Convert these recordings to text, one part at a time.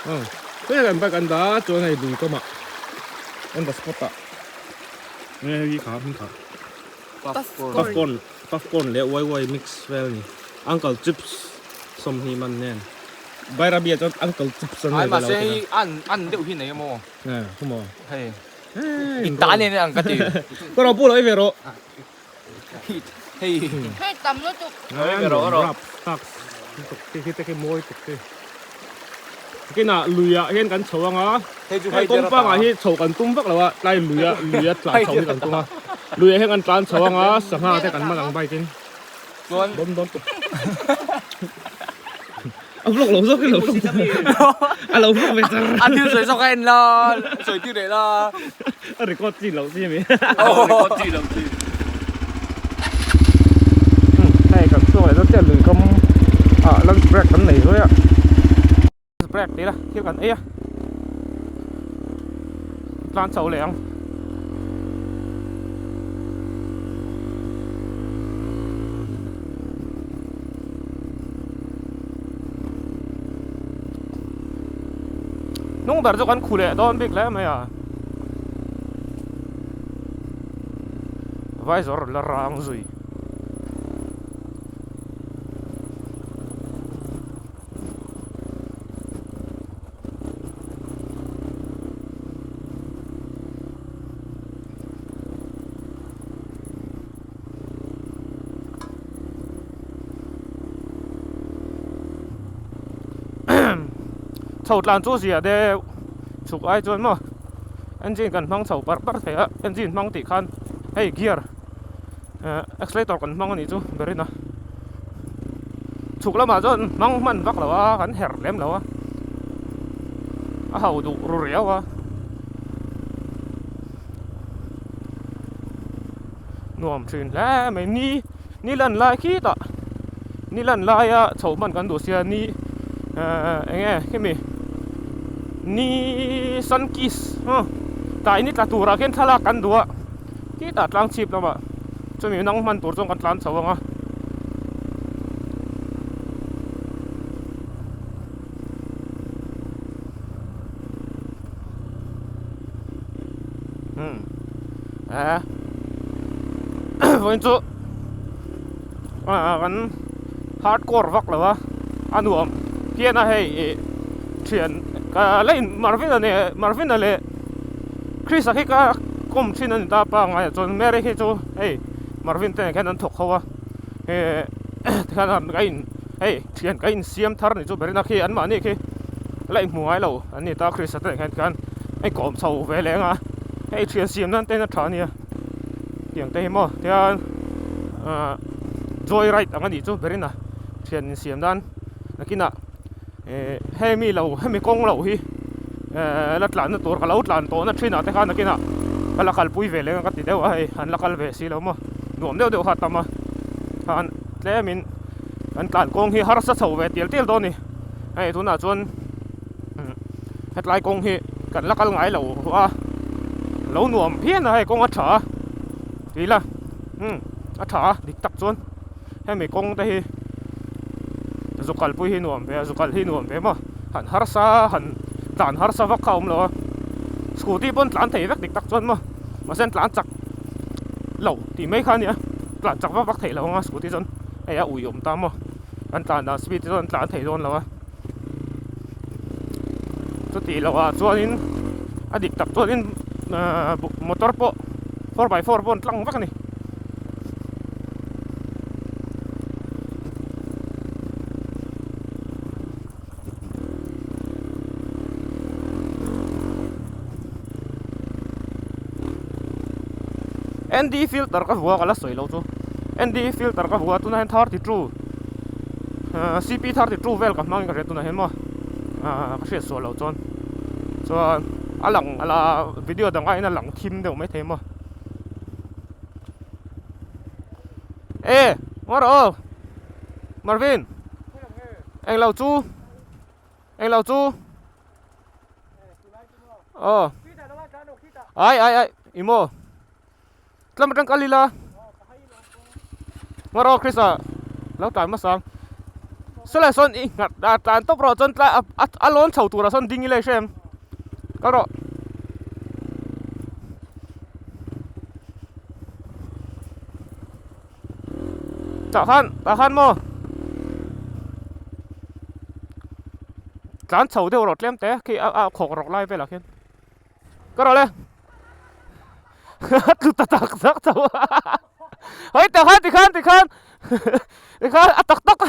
Hei kan bike an dah a chuan hei lui kawmah on the spot ah nge hei hi kha hming kha puff corn puff corn leh wai wai mix vel a ni uncle chips sawmhnih man nen Bairabia chuan uncle chips an nei ve lo mahse hei an an deuh hi nei a maw e maw hei i ta nen ang ka ti ka rawh pu lo ei ve rawh hei hei tam lutuk ei ve rawh rawh rap tak tuk te khi te khi mawi tuk te kinah luiah hian kan chho anga hei chu hei kawngpangah hi chho kan tum vak lo a tlai luia luia tlan chho hi kan tum a luiah hian kan tlan chho anga sangha te kan man ang bike in chuan dawn dawn tuk a vlog lo zawk in lo vlog a lo vlog ve char a thil sawi zawk a en la sawi tir leh la a record chi loh chi ami record chi loh chi hei kan chhuak leh dawn chiah lui kam ah lunch break kan nei zuai a lunch break tih ila thil kan ei a tlan chho leh ang. Hnung ber chu kan khu leh dawn bik hle mai a vai zawr la rang zui. Chho tlan chu zia deuh chhuk ai chuan maw engine kan hmang chho par par thei a engine hmang tih khan hei gear eh accelerator kan hmang a nih chu berin a chhuk lamah chuan hmang hman vak lo a kan herh lem lo a a ho duh ru riau a. Nuam thin hle mai ni ni lan lai khitah ni lan laia chho hman kan duh sia ni ehh eng nge khimi ni sun kiss huh tlai ni tla turah khian thlalak kan duh a khitah tlang chhip lamah chumi nang hman tur chuan kan tlan chho ang a. Eh vawiin chu ah kan hardcore vak lo a a nuam hian a hei ih thian ka la in Marvin a nen Marvin a leh Chris a khi ka kawm thin a ni ta pangai ah chuan Mary hi chu hei Marvin te nen khian an thawk ho a eh tikhian ka in hei thian ka insiam thar ni chu berin a khi anmahni khi la inhmu ngai lo an ni ta Chris a te nen khian hei kawm chho ve leh ang a hei thian siam nan te hian a tha ania tiang te hi maw tian ah joy ride ang a nih chu berin a thian insiam nan nakinah eh hemi lo hemi kawng lo hi eh la tlanna tur ka lo tlan tawhna thinah te khan nakinah ka la kalpui ve leh ang ka ti deuh a hei an la kal ve si lo maw nuam deuh deuh kha a tam a khan tlemin. Kan tlan kawng hi harsa chho ve tial tial dawn a ni hei tunah chuan hetlai kawng hi kan la kal ngai lo a lo nuam phian a hei kawng a tha a tih ila umm a tha a dik tak chuan hemi kawng te hi zu kalpui hi nuam ve a zu kal hi nuam ve maw han harsa han tlan harsa vak kha a awm lo a scooty pawn tlan thei vek dik tak chuan maw mahse an tlan chak lo tih mai kha a nia. Tlan chak vak vak theih loh anga scooty chuan hei a ui awm ta maw kan tlan dan speed te chuan an tlan thei dawn lo a chutih loh ah chuanin a dik tak chuanin ahh motor pawh 4x4 pawh an tlang vek a ni. ND filter ka vua ka la sawi lo chu ND filter ka vua tunah hian 32 ahh CP 32 vel ka hmang in ka hria tunah hian maw ahh ka hriat sual loh chuan chuan a lang a la video dang aiin a lang thim deuh maithei maw e ngaw rawh aw Marvin englo chu englo chu. Aw Ai ai ai i maw Tlam atang kal ila Ngaw rawh Chris ah lo tlai hmasa ang Sawlai sawn i nghat a tlan tawp rawh chuan tlai a lawn chho turah sawn ding ila i hre em kal rawh. Tah khan tah khan maw tlan chho deuh rawh tlem te khi a a khawk rawk lai velah khian ka rawh le tlu ta tak tak chho hei tah khan tikhan tikhan tikhan a tak tak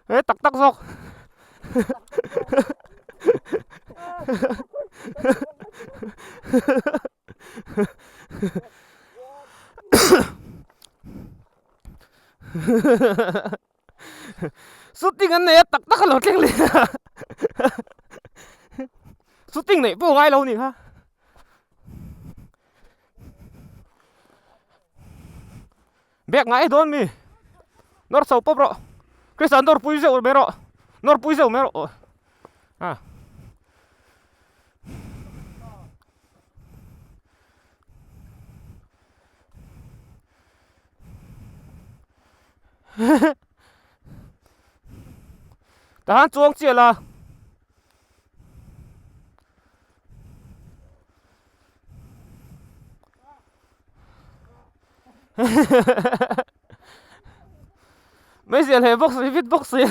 he tak tak zawk. Shooting an nei a tak tak a lo thleng leh a shooting neih pawh ngai lo a nih kha. Bag ngai dawn mi nawr chho pawp rawh Christian nawr pui zeuh mai rawh nawr pui zeuh mai rawh a Tahan chuang chiah la. Mai zial he box hi fit box si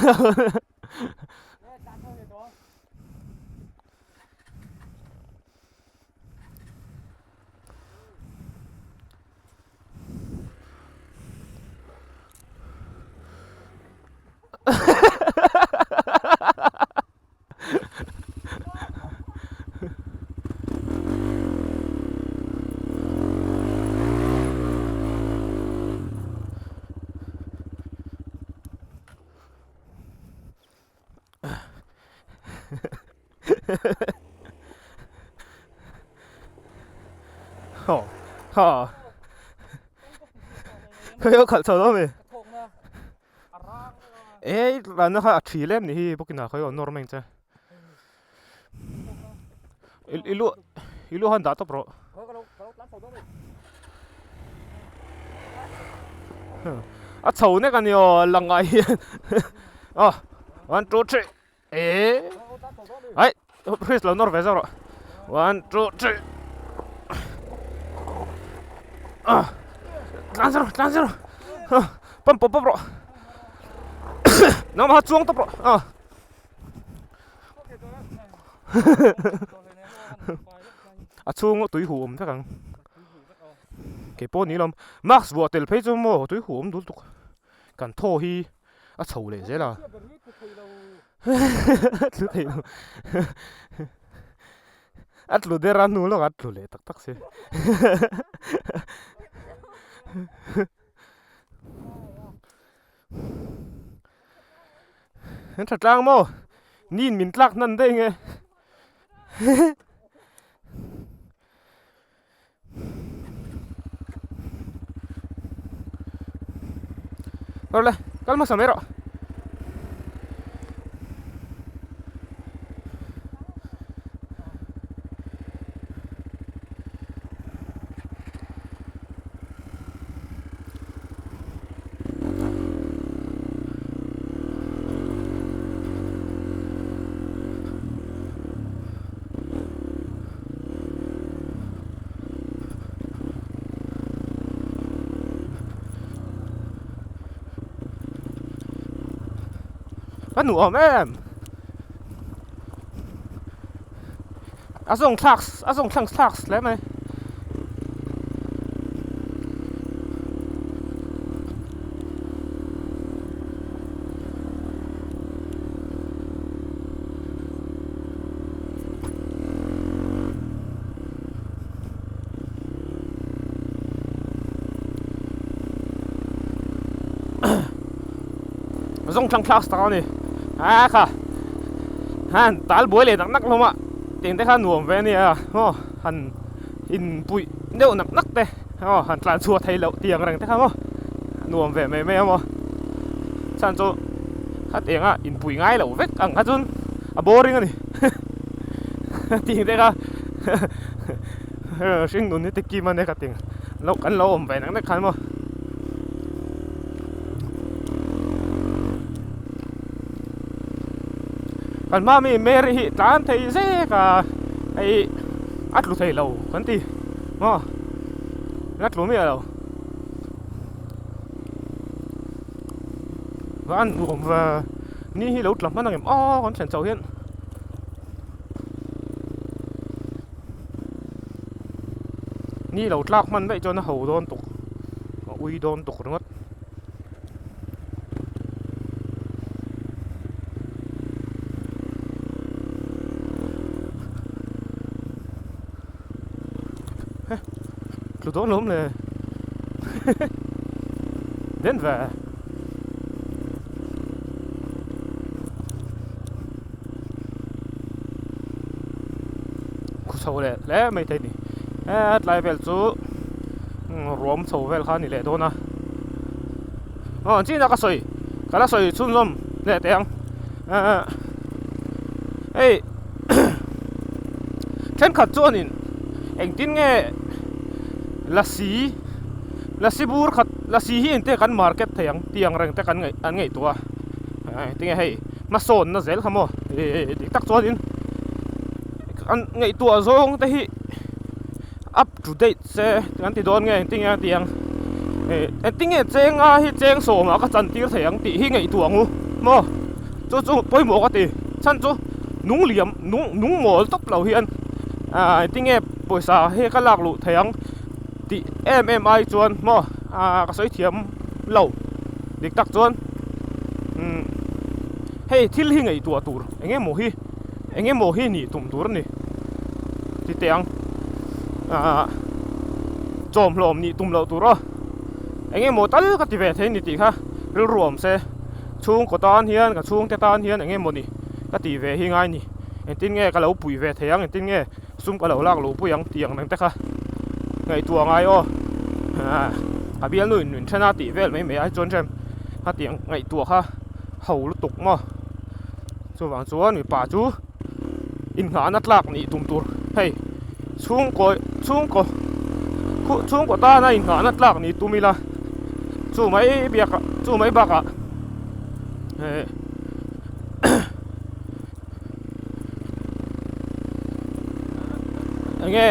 Khawi khalh chho dawn mi. E tlanna kha a thi lem ni hi bawkin ah khawi aw nawr mai ang che i lu i lu han dah tawp rawh a chho nek a ni aw lang ah hian aw one two three eh ai Chris lo nawr ve zawk rawh one two three ah tlan zir tlan zir pump pawp pawp rawh nangmah kha chuang tawp rawh ah a chhung tui huh awm vek ang kei pawh ni lawm mask vuah tel phei chu maw tui huh awm dul tuk kan thaw hi a chho leh zel a tlu thei lo a tlu der a hnu lawkah a tlu leh tak tak si an tha tlang maw nin min tlak hnan daih nge Rồi lên, kal hmasa mai rawh. Ka nuam em a zawng thlak a zawng thlak thlak hle mai. Zawng thlang thlak tak a ni a kha han tal buai leh nak nak hlawm a tiang te kha nuam ve a nia maw han inpuih deuh nak nak te aw han tlan chhuah theih loh tiang reng te kha maw nuam ve mai mai a maw chhan chu khatianga inpuih ngai loh vek ang kha chuan a boring a ni tiang te kha hring nun hi ti kim a nia ka ti lo kan lo awm ve nak nak khan maw. Kan hma mi Mary hi tlan thei zek a, hei a tlu thei lo kan ti maw la tlu miah lo. Va an nuam ve ni hi lo tla hman ang em aw kan thlen chauh hian. Ni lo tlak hman daih chuan a ho dawn tuk a ui dawn tuk ringawt. Tlu dawn lawm le den ve. Khu chho leh hle mai thei a ni he tlai vel chu ruam chho vel kha a ni leh dawn a aw an chin a ka sawi ka la sawi chhunzawm leh teh ang ahh hei thenkhat chuanin engtin nge lasi lasi bur khat lasi hi engte kan market thei ang tih ang reng te kan ngaih an ngaihtuah a tinge hei. Hmasawnna zel kha maw ih dik tak chuanin an ngaihtuah zawng te hi up to date se kan ti dawn nge engtin nge a ti ang ih engtin nge chenga hi cheng sawmah ka chan tir thei ang tih hi ngaihtuah ang u maw chu chu pawimawh ka ti chhan chu nung liam nung nung mawl tawp lo hian ah engtin nge pawisa hi ka lak luh thei ang tih em em ai chuan maw ah ka sawi thiam lo. Dik tak chuan umm hei thil hi ngaihtuah tur eng emaw hi eng emaw hi nih tum tur a ni ti teh ang ah chawmhlawm nih tum loh tur aw eng emaw tal ka ti ve thei a ni tih kha rilru awm se chhungkaw tan hian ka chhungte tan hian eng emaw ni ka tih ve hi ngai a ni engtin nge ka lo pui ve thei ang engtin nge sum ka lo lak luh pui ang tih ang reng te kha ngaihtuah ngai aw a bialnu in min then a tih vel mai mai ai chuan rem a tih ang ngaihtuah kha ho lutuk maw chuvang chuan mipa chu inngahna tlak nih tum tur hei chhungkaw chhungkaw khuh chhungkaw tana inngahna tlak nih tum ila chu mai biakah chu mai bakah eh. Enge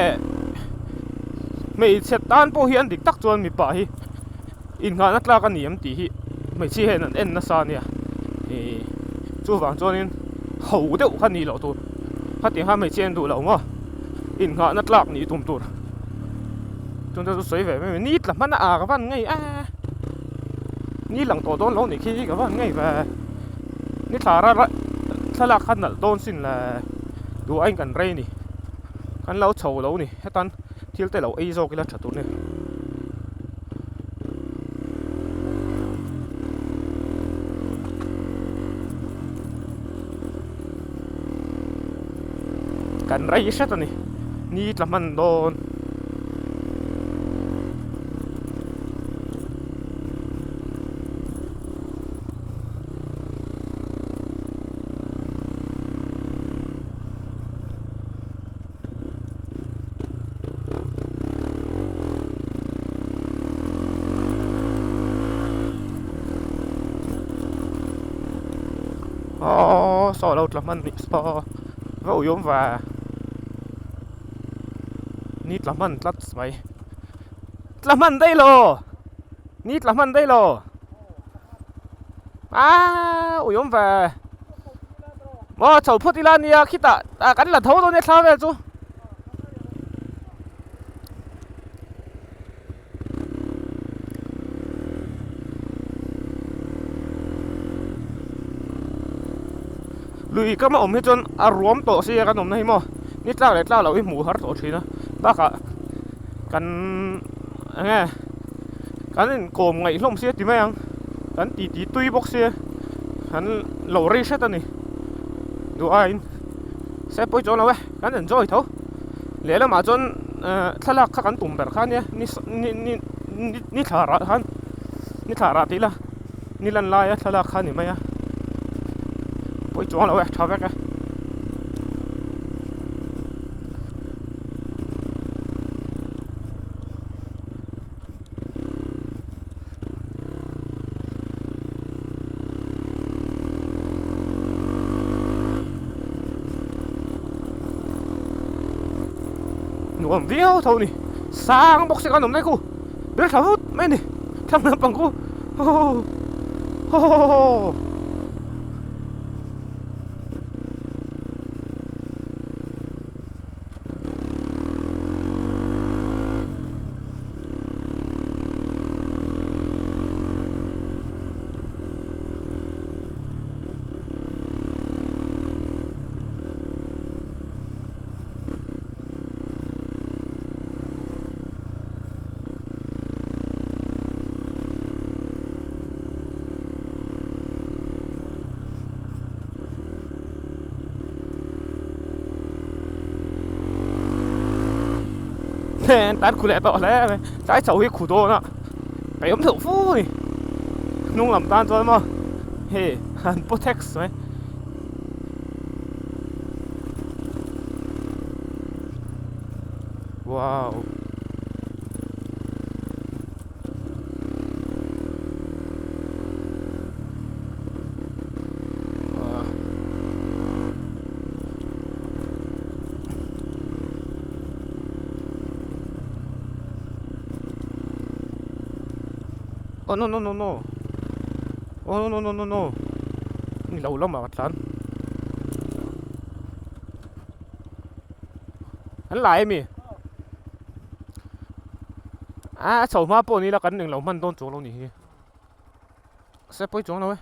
hmeichhe tan pawh hian dik tak chuan mipa hi inngahna tlak a ni em tih hi hmeichhia hian an en nasa a nia ih chuvang chuanin ho deuh kha nih loh tur khatiang khan hmeichhia an duh lo maw inngahna tlak nih tum tur chungte chu sawi ve mai mai ni tla hman a ah ka van ngei a ni lang tawh dawn lo nih khi ka van ngei ve. Ni thla rara thlalak kha nalh dawn sin le duh aiin kan rei ni kan lo chho lo ni hetan thil te lo ei zawk ila tha tur ni. Kan rei hret a ni ni tla hman dawn. Aww saw lo tla hman nih saw va ui awm va ni tla hman tlat mai tla hman daih lo ni tla hman daih lo. Aaa ui awm ve maw chho phawt ila nia khitah ah kan la tho dawn nia thla vel chu lui kam a awm hi chuan a ruam tawh sia kan awmna hi maw ni tlak leh tlak loh hi hmuh har tawh thin a bakah kan eng nge. Kan inkawm ngaih hlawm sia ti mai ang kan titi tui bawk sia kan lo rei hret a ni duh aiin se pawi chuan lo e kan enjoy tho lehlamah chuan ehh thlalak kha kan tum ber kha ania ni ni ni ni thla rah khan ni thla rah tih ila ni lan laia thlalak kha a ni mai a pawi chuang lo e tha vek e. nuam viau tho ni sang bawk se kan awm lai khu ber thla vut mai a ni thlang lampang khu haw. Tan khu leh tawh hle mai tlai chho hi khu dawn a peih awm deuh fu a ni hnung lam tan chuan maw hei an paw tax mai. Wow. Oh no no no no. Oh no no no no no. Ni lo lamah ka tlan. An lai ami. A chho hma pawh ni la kan englo hman dawn chuang lo ni hi. Se pawi chuang lo e.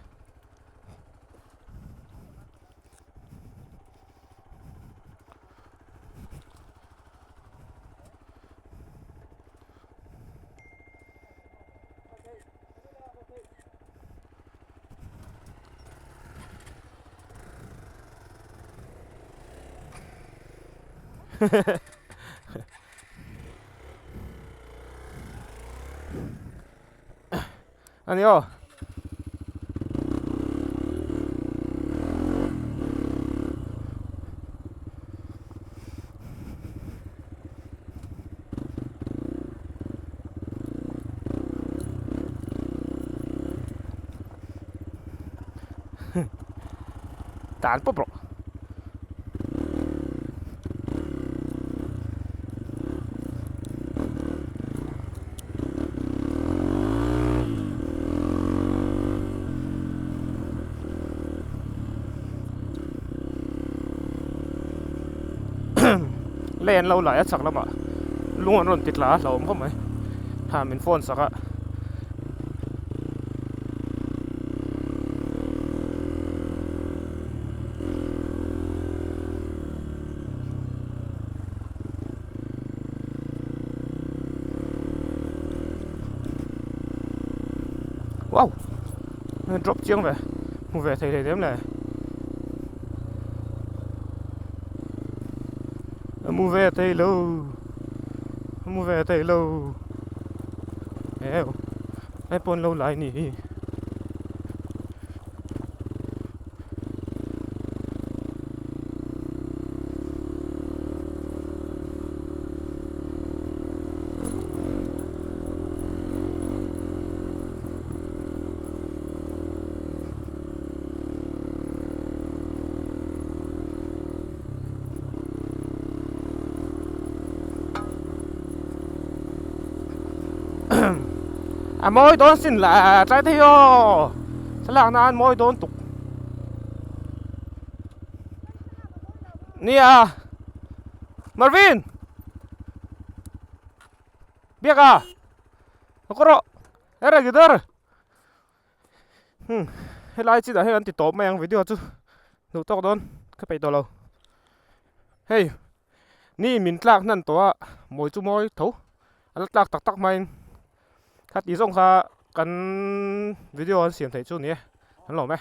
A ni aw. Tan pawp rawh. Lei an lo lai a chak lamah lung an rawn ti tla a hlauhawm khawp mai ha min phone sak a. Wow drop chiang ve hmu ve thei hlei em le a mu ve thei lo a mu ve thei lo heu he pawn lo lai ni hi. A mawi dawn sin la tlai thei aw thlalak nan mawi dawn tuk nia Marvin biak a ka kawr rawh hera guitar hmm helai chinah hian an ti tawp mai ang video chu duh tawk dawn ka peih tawh lo hei ni min tlak hnan tawh a mawi chu mawi tho a la tlak tak tak hmain kha tih zawng kha kan video an siam theih chu a ni e an lawm e.